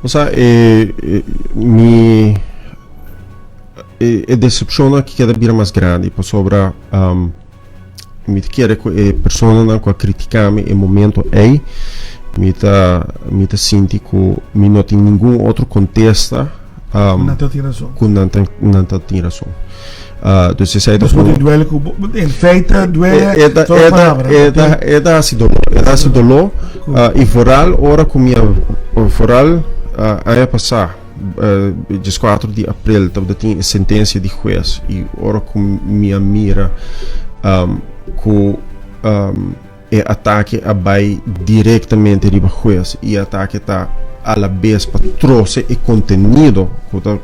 Osea e mi e decepcion aki keda bira mas grandi pasobra mi ta kere ku e personanan ku a kritika mi e momento ei mi ta mi ta sinti ku mi no tin ningun otro kontesta Ku nan ta tin rason. Ku nan ta nan ta tin rason. Dus esei ta Dus bo tin duele ku bo in feite duele E ta tur e ta palabra. e ta e ta hasi doló e ta hasi doló i vooral ora ku mi a vooral aña pasá dieskuater di aprel tabata tin e sentensia di hues i ora ku mi a mira ku e atake a bai direktamente riba hues i e atake ta alabes pa trose e kontenido ku ta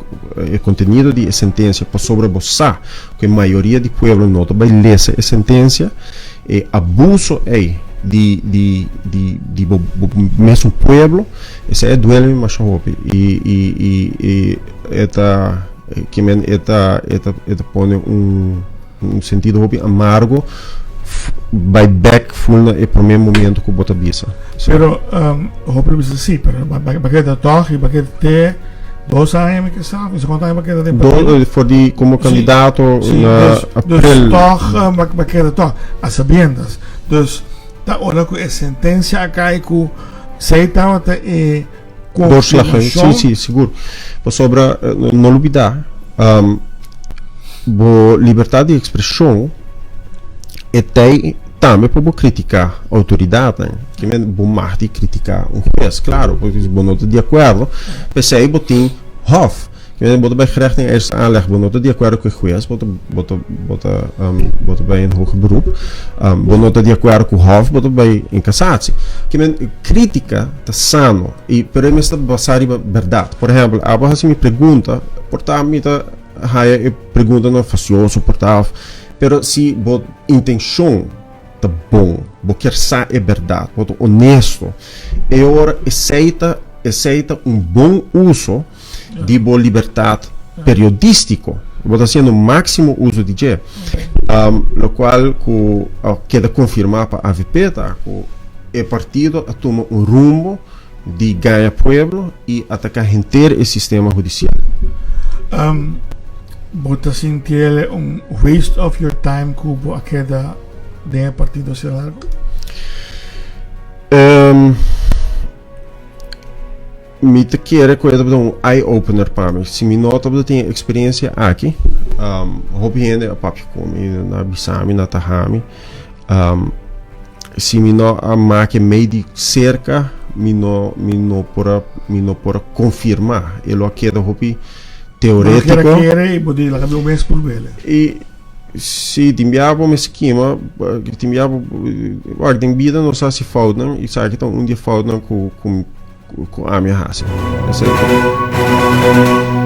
e kontenido di e sentensia pasobra bo sa ku e mayoria di pueblo no ta bai lesa e sentensia. E abuso ei di di di di bo bo mesun pueblo esei a duele mi masha hopi i i i i e ta kimen e ta e ta e ta pone un un sentido hopi amargo bai bek ful na e prome momento ku bo ta bisa. Pero hopi ta bisa si pero ba ba keda tog i ba keda te dos aña mi ke sa mi sa kuantu aña ba keda den partido. For di komo kandidato na april. Dus tog ba keda tog a sabiendas dus ta ora ku e sentensia a kai ku sei tabata e konfirmashon. Si si sigur pasobra no lubida bo libertad di ekspreshon e tei tambe pa bo kritiká outoridatnan. Ke men bo mag di kritiká un hues, klaro, pasobra si bo no ta di akuerdo, p'esei bo tin hòf. Ke men bo ta bai gerecht in eerste aanleg, bo no ta di akuerdo ku e hues, bo ta bo ta bo ta bo ta bai in hoger beroep. Bo no ta di akuerdo ku hòf, bo ta bai in kasatsie. Ke men kritika ta sano i pero e mester ta basá riba bèrdat. Por ehèmpel, abo a hasi mi pregunta, por ta mi ta haya e preguntanan fasioso por ta òf Pero si bo intencion ta bon, bo kier sa e berdad, bo ta honesto, e ora esey ta esey ta un bon uso di bo libertad periodistico. Bo ta haciendo maximo uso di dje. Locual cu a keda confirma pa avp ta cu e partido a tuma un rumbo di gaña pueblo y ataca henter e sistema hudicial. Bo ta sintiele un waste of your time cu bo a keda den e partido asina largo? Mi ta kere cu e tabata un eye opener pa mi. Si mi no tabata tin e experiencia aki, hopi hende a papia cu mi, nan a bisa mi, nan a taha mi. Si mi no a make mei di cerca, mi no, mi no por a, mi no por a confirma. E lo a keda hopi teoretico. Bo no kere kere y bo di laga mi un mes purbele. Y si tin bia bo mester kima, tin bia bo, wak den bida nos a haci foutnan y esaki ta un di e foutnan cu, cu, cu ami a haci. Esey ta.